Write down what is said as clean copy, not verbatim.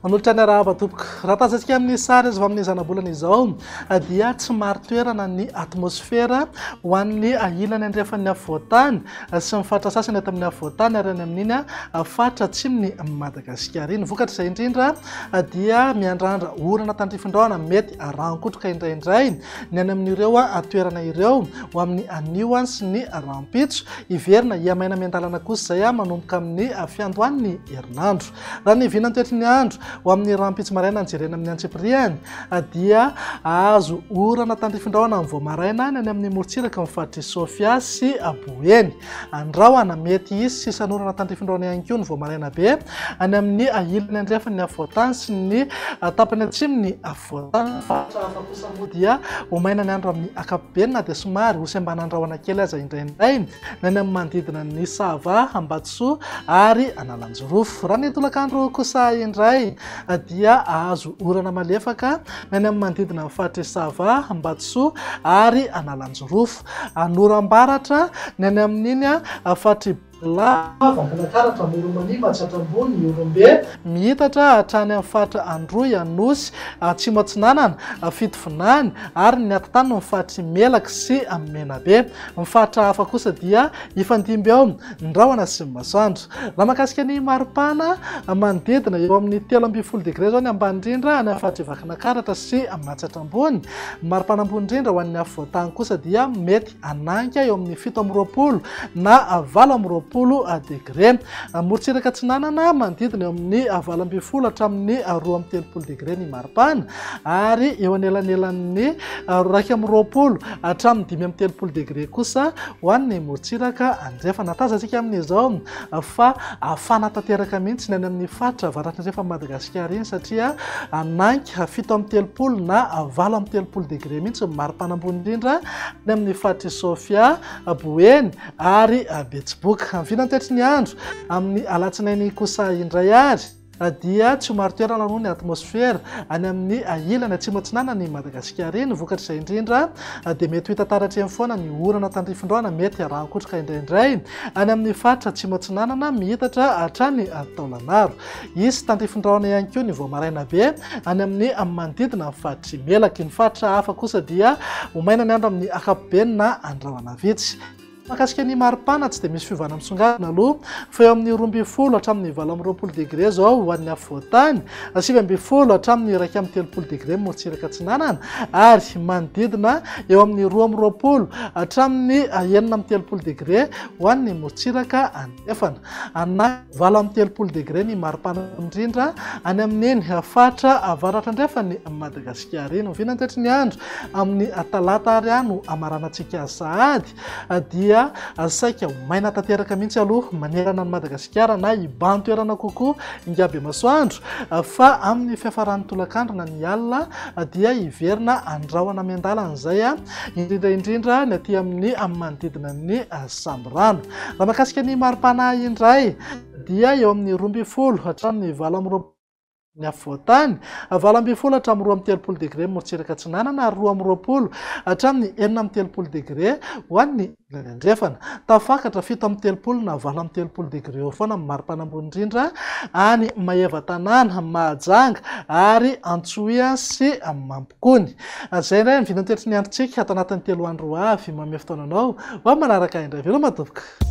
Manolotra ny arahaba tompoko. Raha tazantsika amin'ny sary azo avy amin'ny zanabolana izao dia tsy marin-toerana ny atmosfera ho an'ny ilany andrefan'ny afovoan-tany sy ny faritra sasany eto amin'ny afovoan-tany ary any amin'iny faritra atsimon'i Madagasikara iny. Vokatr'izay indrindra dia miandrandra orana tandrifin-drahona mety arahan-kotroka indraindray ny any amin'ireo toerana ireo ho amin'ny anio sy ny rahampitso. Hiverina hihamaina miandalana kosa izay manomboka amin'ny fiandohan'ny herinandro. Raha ny vinantoetry ny andro ho amin'ny rahampitso maraina no jerena amin'ny antsipiriany dia hahazo orana tandrifin-drahona amin'ny vao maraina ny any amin'ny morontsiraky ny faritr'i Sofia sy Boeny. Ny rahona mety hisy sisan'orana tandrifin-drahona ihany koa ny vao maraina be any amin'ny ilany andrefan'ny afovoan-tany sy ny tapany atsimon'ny afovoan-tany. Ny faritra hafa kosa moa dia ho maina ny andro amin'ny ankapobeny na dia somary ho sembanan-drahona kely aza indraindray. ny any amin'ny manodidina ny Sava, Ambatosoa ary Analanjirofo. Raha ny tolakandro kosa indray dia hahazo orana malefaka ny any amin'ny manodidina ny faritr'i Sava, Ambatosoa ary Analanjirofo. Hanoram-baratra ny any amin'iny faritr'i Bela, Vakinankaratra, Amoron'i Mania, Matsiatra Ambony, Ihorombe, Miitatra hatrany amin'ny faritra Androy, Anosy, Atsimo Atsinanana, Fitovinany ary ny atitanin'ny faritr'i Melaky sy Menabe. Ny faritra hafa kosa dia hifandimby ao ny rahona sy ny masoandro. Raha mahakasika ny maripana, manodidina eo amin'ny 13 degre izao ny ambany indrindra any amin'ny faritr'i Vakinankaratra sy Matsiatra Ambony. Ny maripana ambony indrindra ho an'ny afovoan-tany kosa dia mety hananika eo amin'ny 27 na 28 degre. Morontsiraka atsinanana, manodidina eo amin'ny 18 hatramin'ny 32 degre ny maripana ary eo anelanelan'ny 21 hatramin'ny 35 degre kosa ho an'ny morontsiraka andrefana. Tazantsika amin'izao fa hafana tanteraka mihitsy ny any amin'ny faritra avaratra andrefan'i Madagasikara iny satria hanainga 37 na 38 degre mihitsy ny maripana ambony indrindra any amin'ny faritr'i Sofia, Boeny ary Betsiboka. Ny vinantoetry ny andro amin'ny alatsinainy kosa indray ary dia tsy ho marin-toerana aloha ny atmosfera any amin'ny ilany atsimo atsinanan'i Madagasikara iny. Vokatr'izay indrindra dia mety ho hita taratra eny foana ny orana tandrifin-drahona mety arahan-kotroka indraindray any amin'ny faritra atsimo atsinanana miitatra hatrany Taolagnaro. Hisy tandrifin-drahona ihany koa ny vao maraina be any amin'ny manodidina ny faritr'i Melaky. Ny faritra hafa kosa dia ho maina ny andro amin'ny ankapobeny na andrahona vitsy. Mahakasika ny maripana, tsy dia misy fiovana misongadina aloha fa eo amin'ny 12 hatramin'ny 28 degre izao ho an'ny afovoan-tany, 19 hatramin'ny 31 degre ny morontsiraka atsinanana ary manodidina eo amin'ny 22 hatramin'ny 36 degre ho an'ny morontsiraka andrefana. Na 38 degre ny maripana indrindra any amin'iny faritra avaratra andrefan'i Madagasikara iny. Oviana ny toetry ny andro? Amin'ny talata ary no hamaranantsika azy sahady dia saika ho maina tanteraka mihitsy aloha manerana an'i Madagasikara na hibahan-toerana kokoa ingahy Bemasoandro fa amin'ny fiafaran'ny tolakandro na ny alina dia hiverina andrahona miandalana izay indrindra indrindra ny aty amin'ny manodidina ny Sambirano. Raha mahakasika ny maripana indray dia eo amin'ny 12 hatramin'ny 28 ny afovoan-tany, 18 hatramin'ny 32 degre ny morontsiraka atsinanana ary 22 hatramin'ny 36 degre ho an'ny ilany andrefana. Tafakatra 37 na 38 degre eo foana ny maripana ambony indrindra any Maevatanàna, Mahajanga ary Antsohihy sy Mampikony. Izay indray ny vinantoetry ny androntsika ato anatin'ny 3 andro ho avy. Manome fotoana anao ho amin'ny manaraka indray. Veloma tompoko.